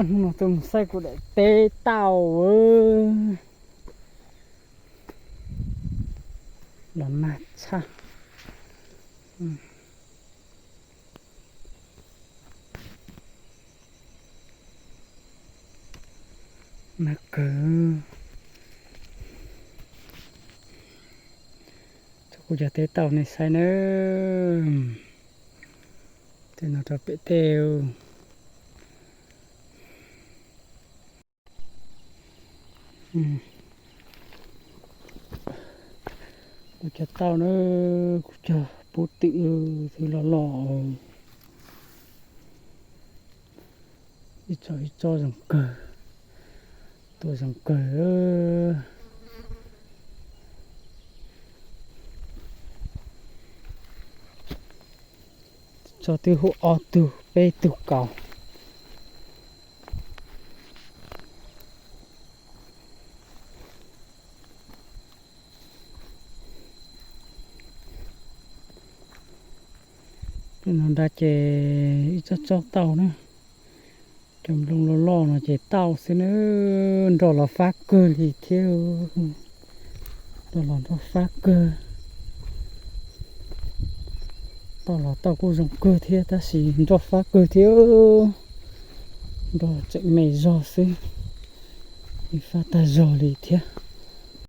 Hnub no tuaj mus saib kuv daim teb tauj. Los nag tshaj. Nag kawg. Tso kuv cov teb tauj nej saib nawb. Tej no rau pem tej. Kuv cov tauj na, kuv cog pub twm twb loj loj. Ib tsob ib tsob zoo kawg, tuaj zoo kawg. Tsob twb hu ob tug peb tug kaus. Tej no nrad ces ib tsob tsob tauj na. Cov nplooj loj loj no ces tauj xwb na, nroj los fab kawg li thiab. Nroj los nroj fab kawg. Tauj los tauj kuj zoo kawg thiab tab sis nroj fab kawg thiab. Nroj tseem me zog xwb, fab tag zog li thiab.